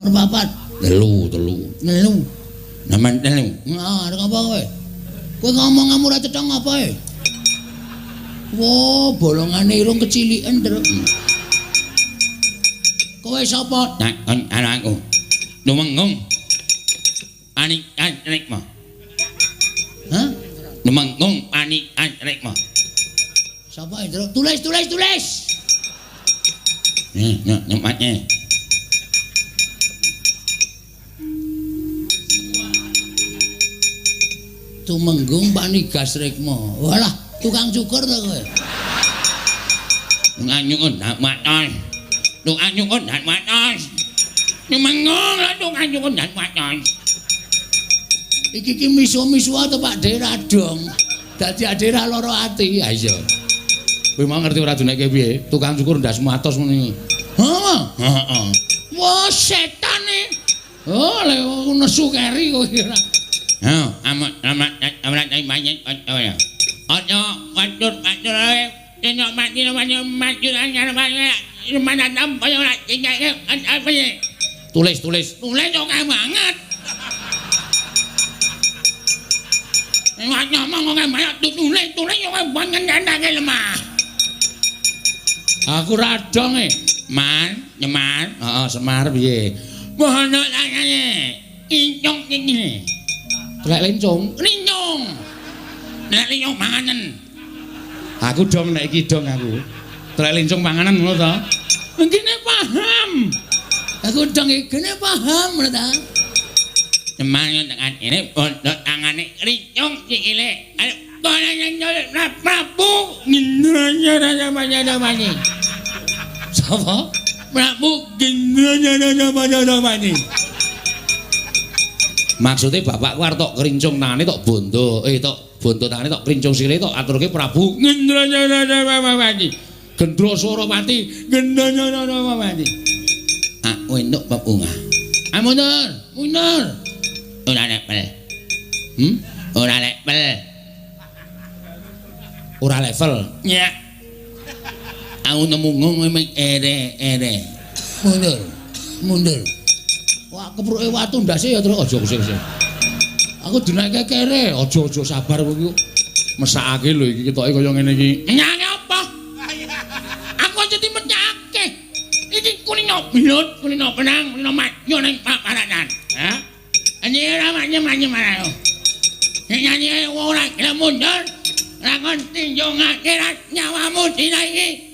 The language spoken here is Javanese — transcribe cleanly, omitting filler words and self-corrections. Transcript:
Papat. Telu, telu. Telu. Naman telu. Nah, arep apa kowe? Kowe ngomong ora cetha ngapa e? Wah, bolongane irung keciliken, Truk. Kowe sapa? Takon karo aku. Tumenggung Panikan Rikma. Hah? Tumenggung Panikan Rikma. Sapa, Truk? Tulis, tulis, tulis. Nih, nih, nempatnya. Tumenggung Panigas Rikma. Walah, tukang cukur to kowe. Tukang cukur ndak matos. Tukang cukur ndak matos. Tumenggung lah tukang cukur ndak matos. Iki ki misu-misu to Pak De Radong. Dadi ade ra lara ati. Ha iya. Kowe mau ngerti ora duneke piye? Tukang cukur ndas matos ngene. Heeh. Heeh. Wah, setane. Oh, lek nesu keri kowe ora. Heh, amat amat amat banyak ya. Aja watur-watur ae. Dene mati mati mati mana tampa ora apa. Tulis, tulis. Tulis oke banget. Ngomong oke banget tulis, tulis oke banget nandake lemah. Aku radong e. Man, Semar. Heeh, Semar piye? Bono tangane. Incung iki. Telek lincung. Lincung. Telek lincung panganan. Aku dong nek iki dong aku. Telek lincung panganan ngono to? Ngene paham. Aku dong iki gene paham ngono ta. Semar tekan ini bondo tangane lincung sikile. Ayo kono nyol Prabu Gendra-nya-nya-nya-nya. Sapa? Prabu Gendra-nya-nya-nya-nya. Maksudnya bapakku arep tok krincung tangane tok bondo, tok bondo tangane tok krincung sikile tok aturke Prabu Gendra-nya-nya-nya-nya. Gendra Surapati, Gendra-nya-nya-nya-nya. Aku entuk bebungah. Ah mundur, mundur. Ora level. Hmm? Ora level. Ora level. Ya. Aku nemu ngono ere-ere. Mundur, mundur. Wah, kepruke watu ndase ya terus aja kusik-kusik. Aku dinaike kere, aja-aja sabar kowe iki. Mesakake lho iki ketoke kaya ngene iki. Nyang apa? Aku aja dimecake. Iki kulino belut, kulino benang, kulino matyo ning paparanan. Ha? Ini ora manye-manye marang. Nek nyanyi ora gelem mundur, lakon tinjungake nyawamu dina iki.